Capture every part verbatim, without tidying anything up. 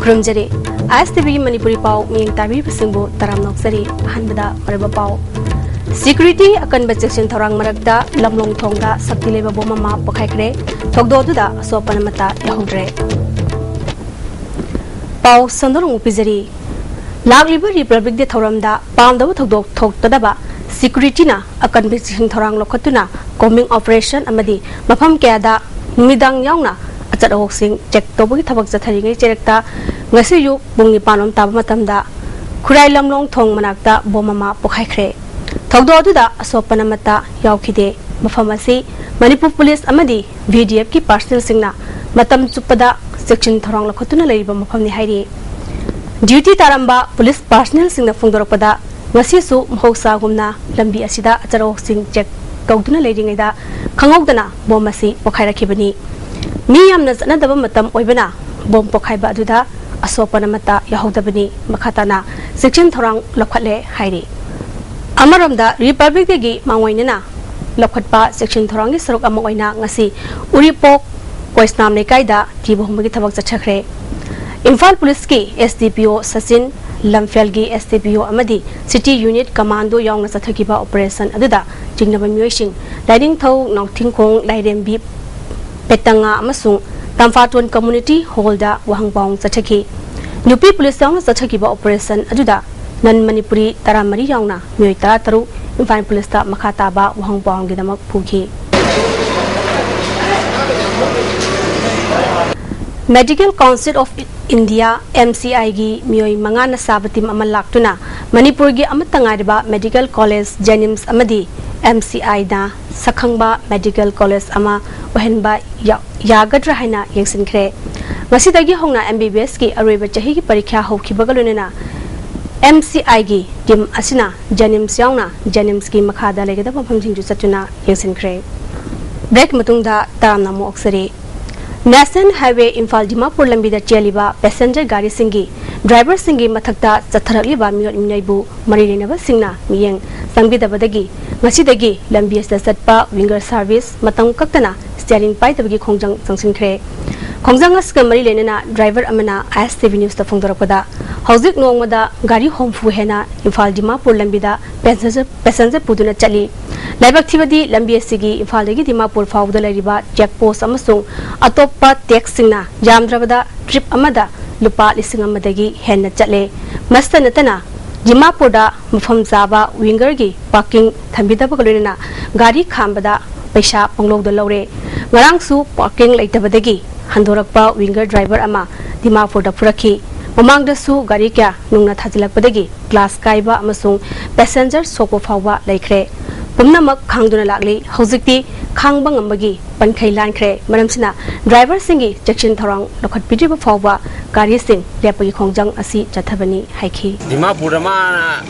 ꯈꯨꯔꯨꯝꯖꯔꯤ꯫ ꯑꯥꯏ ꯑꯦꯁ T ꯚꯤꯒꯤ ꯃꯅꯤꯄꯨꯔꯤ ꯄꯥꯎ ꯃꯤꯠꯌꯦꯡ ꯇꯥꯕꯤꯕꯁꯤꯡꯕꯨ ꯇꯔꯥꯝꯅ ꯑꯣꯛꯆꯔꯤ꯫ ꯑꯍꯥꯟꯕꯗ ꯃꯔꯨꯑꯣꯏꯕ ꯄꯥꯎ꯫ ꯁꯦꯀ꯭ꯌꯨꯔꯤꯇꯤ ꯑꯀꯟꯕ ꯆꯦꯛꯁꯤꯟ ꯊꯧꯔꯥꯡ ꯃꯔꯛꯇ ꯂꯝꯂꯣꯡ ꯊꯣꯡꯗ ꯁꯛꯇꯤ ꯂꯩꯕ ꯕꯣꯝ ꯑꯃ ꯄꯣꯈꯥꯏꯈ꯭ꯔꯦ꯫ ꯊꯧꯗꯣꯛ ꯑꯗꯨꯗ ꯑꯁꯣꯛ ꯑꯄꯟ ꯑꯃꯠꯇ ꯌꯥꯎꯍꯧꯗ꯭ꯔꯦ꯫ ꯄꯥꯎ ꯁꯟꯗꯣꯛꯅ ꯑꯃꯨꯛ ꯄꯤꯖꯔꯤ꯫ ꯂꯥꯛꯂꯤꯕ ꯔꯤꯄꯕ꯭ꯂꯤꯛ ꯗꯦ ꯊꯧꯔꯝꯗ ꯄꯥꯝꯗꯕ ꯊꯧꯗꯣꯛ ꯊꯣꯛꯇꯅꯕ ꯁꯦꯀ꯭ꯌꯨꯔꯤꯇꯤꯅ ꯑꯀꯟꯕ ꯆꯦꯛꯁꯤꯟ ꯊꯧꯔꯥꯡ ꯂꯧꯈꯠꯇꯨꯅ ꯀꯣꯝꯕꯤꯡ ꯑꯣꯄꯔꯦꯁꯟ ꯑꯃꯗꯤ ꯃꯐꯝ ꯀꯌꯥꯗ ꯅꯨꯃꯤꯗꯥꯡ ꯌꯥꯎꯅ ꯑꯆꯠ ꯑꯍꯣꯛꯁꯤꯡ ꯆꯦꯛ ꯇꯧꯕꯒꯤ ꯊꯕꯛ ꯆꯠꯊꯔꯤꯉꯩ ꯆꯦꯔꯛꯇ ꯉꯁꯤ ꯑꯌꯨꯛ ꯄꯨꯡ ꯅꯤꯄꯥꯟ ꯔꯣꯝ ꯇꯥꯕ ꯃꯇꯝꯗ ꯈꯨꯔꯥꯏ ꯂꯝꯂꯣꯡ ꯊꯣꯡ ꯃꯅꯥꯛꯇ ꯕꯣꯝ ꯑꯃ ꯄꯣꯈꯥꯏꯈ꯭ꯔꯦ꯫ ꯊꯧꯗꯣꯛ ꯑꯗꯨꯗ ꯑꯁꯣꯛ ꯑꯄꯟ ꯑꯃꯠꯇ ꯌꯥꯎꯈꯤꯗꯦ꯫ ꯃꯐꯝ ꯑꯁꯤ ꯃꯅꯤꯄꯨꯔ ꯄꯨꯂꯤꯁ ꯑꯃꯗꯤ ꯚꯤ ꯗꯤ ꯑꯦꯐꯀꯤ ꯄꯥꯔꯁꯅꯦꯜꯁꯤꯡꯅ ꯃꯇꯝ ꯆꯨꯞꯄꯗ ꯆꯦꯛꯁꯤꯟ ꯊꯧꯔꯥꯡ ꯂꯧꯈꯠꯇꯨꯅ ꯂꯩꯔꯤꯕ ꯃꯐꯝꯅꯤ ꯍꯥꯏꯔꯤ꯫ ꯗ꯭ꯌꯨꯇꯤ ꯇꯥꯔꯝꯕ ꯄꯨꯂꯤꯁ ꯄꯥꯔꯁꯅꯦꯜꯁꯤꯡꯅ ꯐꯣꯡꯗꯣꯔꯛꯄꯗ ꯉꯁꯤꯁꯨ ꯃꯍꯧꯁꯥꯒꯨꯝꯅ ꯂꯝꯕꯤ ꯑꯁꯤꯗ ꯑꯆꯠ ꯑꯍꯣꯛꯁꯤꯡ ꯆꯦꯛ ꯇꯧꯗꯨꯅ ꯂꯩꯔꯤꯉꯩꯗ ꯈꯪꯍꯧꯗꯅ ꯕꯣꯝ ꯑꯁꯤ ꯄꯣꯈꯥꯏꯔꯛꯈꯤꯕꯅꯤ꯫ ꯃꯤ ꯌꯥꯝꯅ ꯆꯠꯅꯗꯕ ꯃꯇꯝ ꯑꯣꯏꯕꯅ ꯕꯣꯝ ꯄꯣꯈꯥꯏꯕ ꯑꯗꯨꯗ ꯑꯁꯣꯛ ꯑꯄꯟ ꯑꯃꯠꯇ ꯌꯥꯎꯍꯧꯗꯕꯅꯤ꯫ ꯃꯈꯥ ꯇꯥꯅ ꯆꯦꯛꯁꯤꯟ ꯊꯧꯔꯥꯡ ꯂꯧꯈꯠꯂꯦ ꯍꯥꯏꯔꯤ꯫ ꯑꯃꯔꯣꯝꯗ ꯔꯤꯄꯕ꯭ꯂꯤꯛ ꯗꯦꯒꯤ ꯃꯥꯡꯑꯣꯏꯅꯅ ꯂꯧꯈꯠꯄ ꯆꯦꯛꯁꯤꯟ ꯊꯧꯔꯥꯡꯒꯤ ꯁꯔꯨꯛ ꯑꯃ ꯑꯣꯏꯅ ꯉꯁꯤ ꯎꯔꯤꯄꯣꯛ ꯀꯣꯏꯁꯅꯥꯝ ꯂꯩꯀꯥꯏꯗ ꯊꯤꯕ ꯍꯨꯝꯕꯒꯤ ꯊꯕꯛ ꯆꯠꯊꯈ꯭ꯔꯦ꯫ ꯏꯝꯐꯥꯜ ꯄꯨꯂꯤꯁꯀꯤ ꯑꯦꯁ ꯗꯤ ꯄꯤ ꯑꯣ ꯁꯆꯤꯟ, ꯂꯝꯐꯦꯜꯒꯤ ꯑꯦꯁ ꯗꯤ ꯄꯤ ꯑꯣ ꯑꯃꯗꯤ ꯁꯤꯇꯤ ꯌꯨꯅꯤꯠ ꯀꯃꯥꯟꯗꯣ ꯌꯥꯎꯅ ꯆꯠꯊꯈꯤꯕ ꯑꯣꯄꯔꯦꯁꯟ ꯑꯗꯨꯗ ꯆꯤꯡꯅꯕ ꯃꯤꯑꯣꯏꯁꯤꯡ ꯂꯥꯏꯅꯤꯡꯊꯧ ꯅꯥꯎꯊꯤꯡꯈꯣꯡ, ꯂꯥꯏꯔꯦꯝꯕꯤ ꯄꯦꯇꯪꯉꯥ ꯑꯃꯁꯨꯡ ꯇꯝꯐꯥꯇꯣꯟ ꯀꯝꯃꯨꯅꯤꯇꯤ ꯍꯣꯜꯗ ꯋꯥꯍꯪ ꯄꯥꯎꯍꯪ ꯆꯠꯊꯈꯤ꯫ ꯅꯨꯄꯤ ꯄꯨꯂꯤꯁ ꯌꯥꯎꯅ ꯆꯠꯊꯈꯤꯕ ꯑꯣꯄꯔꯦꯁꯟ ꯑꯗꯨꯗ ꯅꯟ ꯃꯅꯤꯄꯨꯔꯤ ꯇꯔꯥꯃꯔꯤ ꯌꯥꯎꯅ ꯃꯤꯑꯣꯏ ꯇꯔꯥꯇꯔꯨꯛ ꯏꯝꯐꯥꯜ ꯄꯨꯂꯤꯁꯇ ꯃꯈꯥ ꯇꯥꯕ ꯋꯥꯍꯪ ꯄꯥꯎꯍꯪꯒꯤꯗꯃꯛ ꯄꯨꯈꯤ꯫ Medical Council of India, M C I ꯒꯤ ꯃꯤꯑꯣꯏ ꯃꯉꯥꯅ ꯁꯥꯕ ꯇꯤꯝ ꯑꯃ ꯂꯥꯛꯇꯨꯅ ꯃꯅꯤꯄꯨꯔꯒꯤ ꯑꯃꯠꯇ ꯉꯥꯏꯔꯕ ꯃꯦꯗꯤꯀꯦꯜ ꯀꯣꯂꯦꯖ JNIMS ꯑꯃꯗꯤ M C I ꯅ ꯁꯛꯈꯪꯕ ꯃꯦꯗꯤꯀꯦꯜ ꯀꯣꯂꯦꯖ ꯑꯃ ꯑꯣꯏꯍꯟꯕ ꯌꯥ-, ꯌꯥꯒꯗ꯭ꯔꯥ ꯍꯥꯏꯅ ꯌꯦꯡꯁꯤꯟꯈ꯭ꯔꯦ꯫ ꯉꯁꯤꯗꯒꯤ ꯍꯧꯅ M B B S ꯀꯤ ꯑꯔꯣꯏꯕ ꯆꯍꯤꯒꯤ ꯄꯔꯤꯈ꯭ꯌꯥ ꯍꯧꯈꯤꯕꯒ ꯂꯣꯏꯅꯅ M C I ꯒꯤ ꯇꯤꯝ ꯑꯁꯤꯅ JNIMS ꯌꯥꯎꯅ JNIMS ꯀꯤ ꯃꯈꯥꯗ ꯂꯩꯒꯗꯕ ꯃꯐꯝꯁꯤꯡꯁꯨ ꯆꯠꯇꯨꯅ ꯌꯦꯡꯁꯤꯟꯈ꯭ꯔꯦ꯫ ꯕ꯭ꯔꯦꯛ ꯃꯇꯨꯡꯗ ꯇꯔꯥꯝꯅ ꯑꯃꯨꯛ ꯑꯣꯛꯆꯔꯤ꯫ ꯅꯦꯁꯅꯦꯜ ꯍꯥꯏꯋꯦ ꯏꯝꯐꯥꯜ ꯗꯤꯃꯥꯄꯨꯔ ꯂꯝꯕꯤꯗ ꯆꯦꯜꯂꯤꯕ ꯄꯦꯁꯦꯟꯖꯔ ꯒꯥꯔꯤꯁꯤꯡꯒꯤ ꯗ꯭ꯔꯥꯏꯚꯔꯁꯤꯡꯒꯤ ꯃꯊꯛꯇ ꯆꯠꯊꯔꯛꯂꯤꯕ ꯃꯤꯑꯣꯠ ꯃꯤꯅꯩꯕꯨ ꯃꯔꯤ ꯂꯩꯅꯕꯁꯤꯡꯅ ꯃꯤꯠꯌꯦꯡ ꯆꯪꯕꯤꯗꯕꯗꯒꯤ ꯉꯁꯤꯗꯒꯤ ꯂꯝꯕꯤ ꯑꯁꯤꯗ ꯆꯠꯄ ꯋꯤꯡꯒꯔ ꯁꯥꯔꯚꯤꯁ ꯃꯇꯝ ꯀꯛꯇꯅ ꯁ꯭ꯇꯤꯌꯥꯔꯤꯡ ꯄꯥꯏꯗꯕꯒꯤ ꯈꯣꯡꯖꯪ ꯆꯪꯁꯤꯟꯈ꯭ꯔꯦ꯫ ꯈꯣꯡꯖꯪ ꯑꯁꯤꯒ ꯃꯔꯤ ꯂꯩꯅꯅ ꯗ꯭ꯔꯥꯏꯚꯔ ꯑꯃꯅ ꯑꯥꯏ ꯑꯦꯁ ꯇꯤ ꯚꯤ ꯅ꯭ꯌꯨꯁꯇ ꯐꯣꯡꯗꯣꯔꯛꯄꯗ, ꯍꯧꯖꯤꯛ ꯅꯣꯡꯃꯗ ꯒꯥꯔꯤ ꯍꯨꯝꯐꯨ ꯍꯦꯟꯅ ꯏꯝꯐꯥꯜ ꯗꯤꯃꯥꯄꯨꯔ ꯂꯝꯕꯤꯗ ꯄꯦꯁꯦꯟꯖꯔ ꯄꯦꯁꯦꯟꯖꯔ ꯄꯨꯗꯨꯅ ꯆꯠꯂꯤ꯫ ꯂꯥꯏꯕꯛ ꯊꯤꯕꯗꯤ, ꯂꯝꯕꯤ ꯑꯁꯤꯒꯤ ꯏꯝꯐꯥꯜꯗꯒꯤ ꯗꯤꯃꯥꯄꯨꯔ ꯐꯥꯎꯕꯗ ꯂꯩꯔꯤꯕ ꯆꯦꯛ ꯄꯣꯁ ꯑꯃꯁꯨꯡ ꯑꯇꯣꯞꯄ ꯇꯦꯛꯁꯁꯤꯡꯅ ꯌꯥꯝꯗ꯭ꯔꯕꯗ ꯇ꯭ꯔꯤꯞ ꯑꯃꯗ ꯂꯨꯄꯥ ꯂꯤꯁꯤꯡ ꯑꯃꯗꯒꯤ ꯍꯦꯟꯅ ꯆꯠꯂꯦ꯫ ꯃꯁꯤꯇ ꯅꯠꯇꯅ, ꯗꯤꯃꯥꯄꯨꯔꯗ ꯃꯐꯝ ꯆꯥꯕ ꯋꯤꯡꯒꯔꯒꯤ ꯄꯥꯔꯀꯤꯡ ꯊꯝꯕꯤꯗꯕꯒ ꯂꯣꯏꯅꯅ ꯒꯥꯔꯤ ꯈꯥꯝꯕꯗ ꯄꯩꯁꯥ ꯄꯪꯂꯧꯗ ꯂꯧꯔꯦ꯫ ꯉꯔꯥꯡꯁꯨ ꯄꯥꯔꯀꯤꯡ ꯂꯩꯇꯕꯗꯒꯤ ꯍꯟꯗꯣꯔꯛꯄ ꯋꯤꯡꯒꯔ ꯗ꯭ꯔꯥꯏꯚꯔ ꯑꯃ ꯗꯤꯃꯥꯄꯨꯔꯗ ꯐꯨꯔꯛꯈꯤ꯫ ꯃꯃꯥꯡꯗꯁꯨ ꯒꯥꯔꯤ ꯀꯌꯥ ꯅꯨꯡꯅ ꯊꯥꯖꯤꯜꯂꯛꯄꯗꯒꯤ ꯒ꯭ꯂꯥꯁ ꯀꯥꯏꯕ ꯑꯃꯁꯨꯡ ꯄꯦꯁꯦꯟꯖꯔ ꯁꯣꯛꯄ ꯐꯥꯎꯕ ꯂꯩꯈ꯭ꯔꯦ꯫ ꯄꯨꯝꯅꯃꯛ ꯈꯥꯡꯗꯨꯅ ꯂꯥꯛꯂꯤ꯫ ꯍꯧꯖꯤꯛꯇꯤ ꯈꯥꯡꯕ ꯉꯝꯕꯒꯤ ꯄꯟꯈꯩ ꯂꯥꯟꯈ꯭ꯔꯦ꯫ ꯃꯔꯝꯁꯤꯅ ꯗ꯭ꯔꯥꯏꯚꯔꯁꯤꯡꯒꯤ ꯆꯦꯛꯁꯤꯟ ꯊꯧꯔꯥꯡ ꯂꯧꯈꯠꯄꯤꯗ꯭ꯔꯤꯕ ꯐꯥꯎꯕ ꯒꯥꯔꯤꯁꯤꯡ ꯂꯦꯞꯄꯒꯤ ꯈꯣꯡꯖꯪ ꯑꯁꯤ ꯆꯠꯊꯕꯅꯤ ꯍꯥꯏꯈꯤ꯫ ꯗꯤꯃꯥꯄꯨꯔꯗ ꯃꯥꯅ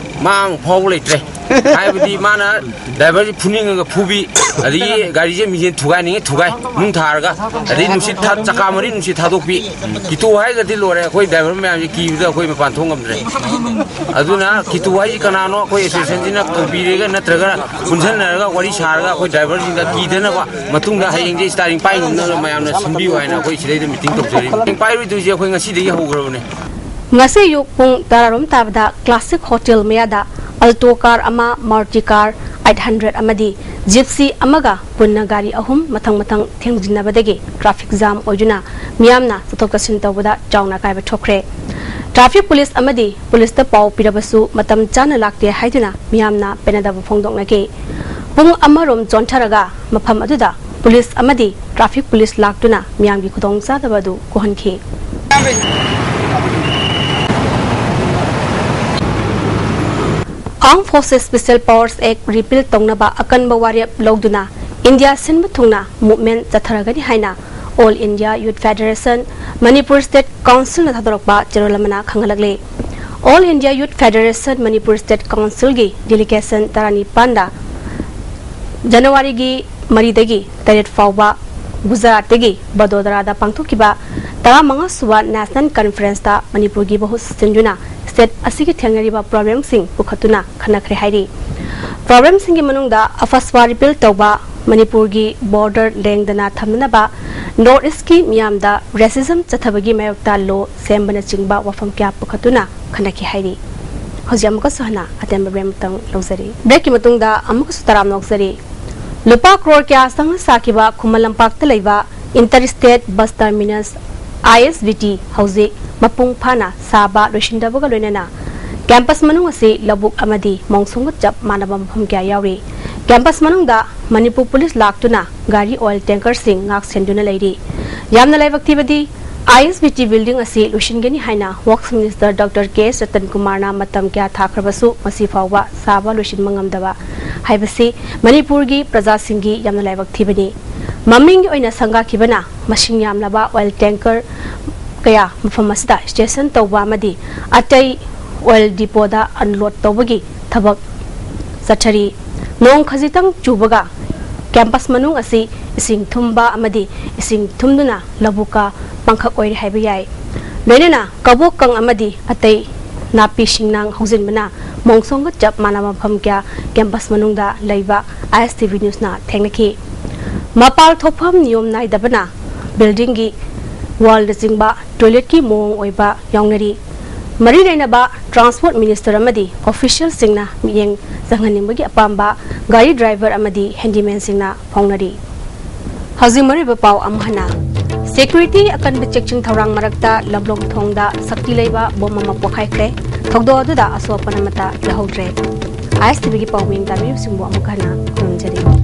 ꯃꯥꯡ ꯐꯥꯎꯕ ꯂꯩꯇ꯭ꯔꯦ꯫ ꯍꯥꯏꯕꯗꯤ ꯃꯥꯅ ꯗ꯭ꯔꯥꯏꯚꯔꯁꯤ ꯐꯨꯅꯤꯡꯉꯒ ꯐꯨꯕꯤ, ꯑꯗꯒꯤ ꯒꯥꯔꯤꯁꯦ ꯃꯤꯡꯁꯦꯜ ꯊꯨꯒꯥꯏꯅꯤꯡꯉꯦ ꯊꯨꯒꯥꯏ, ꯅꯨꯡ ꯊꯥꯔꯒ, ꯑꯗꯩ ꯅꯨꯡꯁꯤꯠ ꯊꯥ-, ꯆꯀꯥ ꯃꯔꯤ ꯅꯨꯡꯁꯤꯠ ꯊꯥꯗꯣꯛꯄꯤ꯫ ꯀꯤꯇꯣ ꯍꯥꯏꯔꯒꯗꯤ ꯂꯣꯏꯔꯦ, ꯑꯩꯈꯣꯏ ꯗ꯭ꯔꯥꯏꯚꯔ ꯃꯌꯥꯝꯁꯦ ꯀꯤꯕꯗ ꯑꯩꯈꯣꯏ ꯃꯄꯥꯟ ꯊꯣꯛ ꯉꯝꯗ꯭ꯔꯦ꯫ ꯑꯗꯨꯅ ꯀꯤꯇꯣ ꯍꯥꯏꯁꯤ ꯀꯅꯥꯅꯣ? ꯑꯩꯈꯣꯏ ꯑꯦꯁꯣꯁꯤꯌꯦꯁꯟꯁꯤꯅ ꯀꯧꯕꯤꯔꯒ ꯅꯠꯇ꯭ꯔꯒ ꯄꯨꯟꯁꯤꯟꯅꯔꯒ ꯋꯥꯔꯤ ꯁꯥꯔꯒ ꯑꯩꯈꯣꯏ ꯗ꯭ꯔꯥꯏꯚꯔꯁꯤꯡꯗ ꯀꯤꯗꯅꯕ, ꯃꯇꯨꯡꯗ ꯍꯌꯦꯡꯁꯦ ꯁ꯭ꯇꯥꯔꯤꯡ ꯄꯥꯏ ꯉꯝꯅꯕ ꯃꯌꯥꯝꯅ ꯁꯤꯟꯕꯤꯌꯨ ꯍꯥꯏꯅ ꯑꯩꯈꯣꯏ ꯁꯤꯗꯩꯗ ꯃꯤꯇꯤꯡ ꯇꯧꯖꯔꯤ꯫ ꯄꯥꯏꯔꯣꯏꯗꯣꯏꯁꯦ ꯑꯩꯈꯣꯏ ꯉꯁꯤꯗꯒꯤ ꯍꯧꯈ꯭ꯔꯕꯅꯦ꯫ ꯉꯁꯤ ꯑꯌꯨꯛ ꯄꯨꯡ ꯇꯔꯥꯔꯣꯝ ꯇꯥꯕꯗ ꯀ꯭ꯂꯥꯁꯤꯛ ꯍꯣꯇꯦꯜ ꯃꯌꯥꯗ ꯑꯜꯇꯣ ꯀꯥꯔ ꯑꯃ, ꯃꯥꯔꯨꯇꯤ ꯀꯥꯔ ꯑꯩꯠ ꯍꯟꯗ꯭ꯔꯦꯠ ꯑꯃꯗꯤ ꯖꯤꯞꯁꯤ ꯑꯃꯒ ꯄꯨꯟꯅ ꯒꯥꯔꯤ ꯑꯍꯨꯝ ꯃꯊꯪ ꯃꯊꯪ ꯊꯦꯡꯖꯤꯟꯅꯕꯗꯒꯤ ꯇ꯭ꯔꯥꯐꯤꯛ ꯖꯥꯝ ꯑꯣꯏꯗꯨꯅ ꯃꯤꯌꯥꯝꯅ ꯆꯠꯊꯣꯛ ꯆꯠꯁꯤꯟ ꯇꯧꯕꯗ ꯆꯥꯎꯅ ꯑꯀꯥꯏꯕ ꯊꯣꯛꯈ꯭ꯔꯦ꯫ ꯇ꯭ꯔꯥꯐꯤꯛ ꯄꯨꯂꯤꯁ ꯑꯃꯗꯤ ꯄꯨꯂꯤꯁꯇ ꯄꯥꯎ ꯄꯤꯔꯕꯁꯨ ꯃꯇꯝ ꯆꯥꯅ ꯂꯥꯛꯇꯦ ꯍꯥꯏꯗꯨꯅ ꯃꯤꯌꯥꯝꯅ ꯄꯦꯟꯅꯗꯕ ꯐꯣꯡꯗꯣꯛꯅꯈꯤ꯫ ꯄꯨꯡ ꯑꯃꯔꯣꯝ ꯆꯣꯟꯊꯔꯒ ꯃꯐꯝ ꯑꯗꯨꯗ ꯄꯨꯂꯤꯁ ꯑꯃꯗꯤ ꯇ꯭ꯔꯥꯐꯤꯛ ꯄꯨꯂꯤꯁ ꯂꯥꯛꯇꯨꯅ ꯃꯤꯌꯥꯝꯒꯤ ꯈꯨꯗꯣꯡꯆꯥꯗꯕ ꯑꯗꯨ ꯀꯣꯛꯍꯟꯈꯤ꯫ Armed Forces Special Powers Act repeal ꯇꯧꯅꯕ ꯑꯀꯟꯕ ꯋꯥꯔꯦꯞ ꯂꯧꯗꯨꯅ ꯏꯟꯗꯤꯌꯥ ꯁꯤꯟꯕ ꯊꯨꯡꯅ movement ꯆꯠꯊꯔꯒꯅꯤ ꯍꯥꯏꯅ All India Youth Federation Manipur State Councilꯅ ꯊꯥꯗꯣꯔꯛꯄ ꯆꯦꯔꯣꯜ ꯑꯃꯅ ꯈꯪꯍꯜꯂꯛꯂꯤ꯫ All India Youth Federation Manipur State Councilꯒꯤ delegation ꯇꯔꯥꯅꯤꯄꯥꯟꯗ ꯖꯅꯋꯥꯔꯤꯒꯤ ꯃꯔꯤꯗꯒꯤ ꯇꯔꯦꯠ ꯐꯥꯎꯕ ꯒꯨꯖꯔꯥꯠꯇꯒꯤ ꯕꯗꯣꯗꯔꯥꯗ ꯄꯥꯡꯊꯣꯛꯈꯤꯕ ꯇꯔꯥꯃꯉꯥ ꯁꯨꯕ National Conferenceꯇ ꯃꯅꯤꯄꯨꯔꯒꯤ ꯃꯍꯨꯠ ꯁꯤꯟꯗꯨꯅ state ꯑꯁꯤꯒꯤ ꯊꯦꯡꯅꯔꯤꯕ problemꯁꯤꯡ ꯄꯨꯈꯠꯇꯨꯅ ꯈꯟꯅꯈ꯭ꯔꯦ ꯍꯥꯏꯔꯤ꯫ Problemꯁꯤꯡꯒꯤ ꯃꯅꯨꯡꯗ ꯑꯐꯁ꯭ꯋꯥ repeal ꯇꯧꯕ, ꯃꯅꯤꯄꯨꯔꯒꯤ ꯕꯣꯔꯗꯔ ꯂꯦꯡꯗꯅ ꯊꯝꯅꯅꯕ ꯅꯣꯔꯠ ꯏꯁꯀꯤ ꯃꯤꯌꯥꯝꯗ ꯔꯦꯁꯤꯖꯝ ꯆꯠꯊꯕꯒꯤ ꯃꯥꯌꯣꯛꯇ ꯂꯣ ꯁꯦꯝꯕꯅꯆꯤꯡꯕ ꯋꯥꯐꯝ ꯀꯌꯥ ꯄꯨꯈꯠꯇꯨꯅ ꯈꯟꯅꯈꯤ ꯍꯥꯏꯔꯤ꯫ ꯍꯧꯖꯤꯛ ꯑꯃꯨꯛꯀꯁꯨ ꯍꯟꯅ ꯑꯇꯦꯟꯕ ꯕ꯭ꯔꯦꯛ ꯑꯃꯇꯪ ꯂꯧꯖꯔꯤ꯫ ꯕ꯭ꯔꯦꯛꯀꯤ ꯃꯇꯨꯡꯗ ꯑꯃꯨꯛꯀꯁꯨ ꯇꯔꯥꯝꯅ ꯑꯣꯛꯆꯔꯤ꯫ ꯂꯨꯄꯥ ꯀ꯭ꯔꯣꯔ ꯀꯌꯥ ꯆꯪꯅ ꯁꯥꯈꯤꯕ ꯈꯨꯃꯟ ꯂꯝꯄꯥꯛꯇ ꯂꯩꯕ ꯏꯟꯇꯔ ꯏꯁꯇꯦꯠ ꯕꯁ ꯇꯔꯃꯤꯅꯁ ꯑꯥꯏ ꯑꯦꯁ ꯕꯤ ꯇꯤ ꯍꯧꯖꯤꯛ ꯃꯄꯨꯡ ꯐꯥꯅ ꯁꯥꯕ ꯂꯣꯏꯁꯤꯟꯗꯕꯒ ꯂꯣꯏꯅꯅ ꯀꯦꯝꯄꯁ ꯃꯅꯨꯡ ꯑꯁꯤ ꯂꯧꯕꯨꯛ ꯑꯃꯗꯤ ꯃꯣꯡꯁꯣꯡꯒ ꯆꯞ ꯃꯥꯟꯅꯕ ꯃꯐꯝ ꯀꯌꯥ ꯌꯥꯎꯔꯤ꯫ ꯀꯦꯝꯄꯁ ꯃꯅꯨꯡꯗ ꯃꯅꯤꯄꯨꯔ ꯄꯨꯂꯤꯁ ꯂꯥꯛꯇꯨꯅ ꯒꯥꯔꯤ ꯑꯣꯏꯜ ꯇꯦꯡꯀꯔꯁꯤꯡ ꯉꯥꯛ ꯁꯦꯟꯗꯨꯅ ꯂꯩꯔꯤ꯫ ꯌꯥꯝꯅ ꯂꯥꯏꯕꯛ ꯊꯤꯕꯗꯤ, ꯑꯥꯏ ꯑꯦꯁ ꯕꯤ ꯇꯤ ꯕꯤꯜꯗꯤꯡ ꯑꯁꯤ ꯂꯣꯏꯁꯤꯟꯒꯅꯤ ꯍꯥꯏꯅ ꯋꯔꯛꯁ ꯃꯤꯅꯤꯁꯇꯔ ꯗꯣꯛꯇꯔ ꯀꯦ ꯑꯦꯁ ꯔꯇꯟ ꯀꯨꯃꯥꯔꯅ ꯃꯇꯝ ꯀꯌꯥ ꯊꯥꯈ꯭ꯔꯕꯁꯨ ꯉꯁꯤ ꯐꯥꯎꯕ ꯁꯥꯕ ꯂꯣꯏꯁꯤꯟꯕ ꯉꯝꯗꯕ ꯍꯥꯏꯕꯁꯤ ꯃꯅꯤꯄꯨꯔꯒꯤ ꯄ꯭ꯔꯖꯥꯁꯤꯡꯒꯤ ꯌꯥꯝꯅ ꯂꯥꯏꯕꯛ ꯊꯤꯕꯅꯤ꯫ ꯃꯃꯤꯡꯒꯤ ꯑꯣꯏꯅ ꯁꯪꯒꯥꯈꯤꯕꯅ ꯃꯁꯤꯡ ꯌꯥꯝꯂꯕ ꯑꯣꯏꯜ ꯇꯦꯡꯀꯔ ꯀꯌꯥ ꯃꯐꯝ ꯑꯁꯤꯗ ꯁ꯭ꯇꯦꯁꯟ ꯇꯧꯕ ꯑꯃꯗꯤ ꯑꯇꯩ ꯑꯣꯏꯜ ꯗꯤꯄꯣꯗ ꯑꯟꯂꯣꯗ ꯇꯧꯕꯒꯤ ꯊꯕꯛ ꯆꯠꯊꯔꯤ꯫ ꯅꯣꯡ ꯈꯖꯤꯛꯇꯪ ꯆꯨꯕꯒ ꯀꯦꯝꯄꯁ ꯃꯅꯨꯡ ꯑꯁꯤ ꯏꯁꯤꯡ ꯊꯨꯝꯕ ꯑꯃꯗꯤ ꯏꯁꯤꯡ ꯊꯨꯝꯗꯨꯅ ꯂꯧꯕꯨꯛꯀ ꯄꯥꯡꯈꯛ ꯑꯣꯏꯔꯦ ꯍꯥꯏꯕ ꯌꯥꯏ꯫ ꯂꯣꯏꯅꯅ ꯀꯕꯣꯛꯀꯪ ꯑꯃꯗꯤ ꯑꯇꯩ ꯅꯥꯄꯤ ꯁꯤꯡꯅꯥꯡ ꯍꯧꯖꯤꯟꯕꯅ ꯃꯣꯡꯁꯣꯡꯒ ꯆꯞ ꯃꯥꯟꯅꯕ ꯃꯐꯝ ꯀꯌꯥ ꯀꯦꯝꯄꯁ ꯃꯅꯨꯡꯗ ꯂꯩꯕ ꯑꯥꯏ ꯑꯦꯁ ꯇꯤ ꯚꯤ ꯅ꯭ꯌꯨꯁꯅ ꯊꯦꯡꯅꯈꯤ꯫ ꯃꯄꯥꯜ ꯊꯣꯛꯐꯝ ꯅꯤꯌꯣꯝ ꯅꯥꯏꯗꯕꯅ ꯕꯤꯜꯗꯤꯡꯒꯤ ꯋꯥꯜꯅꯆꯤꯡꯕ ꯇꯣꯏꯂꯦꯠꯀꯤ ꯃꯑꯣꯡ ꯑꯣꯏꯕ ꯌꯥꯎꯅꯔꯤ꯫ ꯃꯔꯤ ꯂꯩꯅꯕ ꯇ꯭ꯔꯥꯟꯁꯄꯣꯔꯠ ꯃꯤꯅꯤꯁꯇꯔ ꯑꯃꯗꯤ ꯑꯣꯐꯤꯁꯤꯌꯦꯜꯁꯤꯡꯅ ꯃꯤꯠꯌꯦꯡ ꯆꯪꯍꯟꯅꯤꯡꯕꯒꯤ ꯑꯄꯥꯝꯕ ꯒꯥꯔꯤ ꯗ꯭ꯔꯥꯏꯚꯔ ꯑꯃꯗꯤ ꯍꯦꯟꯗꯤꯃꯦꯟꯁꯤꯡꯅ ꯐꯣꯡꯅꯔꯤ꯫ ꯍꯧꯖꯤꯛ ꯃꯔꯨꯑꯣꯏꯕ ꯄꯥꯎ ꯑꯃꯨꯛ ꯍꯟꯅ꯫ ꯁꯦꯀ꯭ꯌꯨꯔꯤꯇꯤ ꯑꯀꯟꯕ ꯆꯦꯛꯁꯤꯟ ꯊꯧꯔꯥꯡ ꯃꯔꯛꯇ ꯂꯝꯂꯣꯡ ꯊꯣꯡꯗ ꯁꯛꯇꯤ ꯂꯩꯕ ꯕꯣꯝ ꯑꯃ ꯄꯣꯈꯥꯏꯈ꯭ꯔꯦ꯫ ꯊꯧꯗꯣꯛ ꯑꯗꯨꯗ ꯑꯁꯣꯛ ꯑꯄꯟ ꯑꯃꯠꯇ ꯌꯥꯎꯍꯧꯗ꯭ꯔꯦ꯫ ꯑꯥꯏ ꯑꯦꯁ ꯇꯤ ꯚꯤꯒꯤ ꯄꯥꯎꯃꯤ ꯇꯥꯕꯤꯔꯤꯕꯁꯤꯡꯕꯨ ꯑꯃꯨꯛ ꯍꯟꯅ ꯈꯨꯔꯨꯝꯖꯔꯤ꯫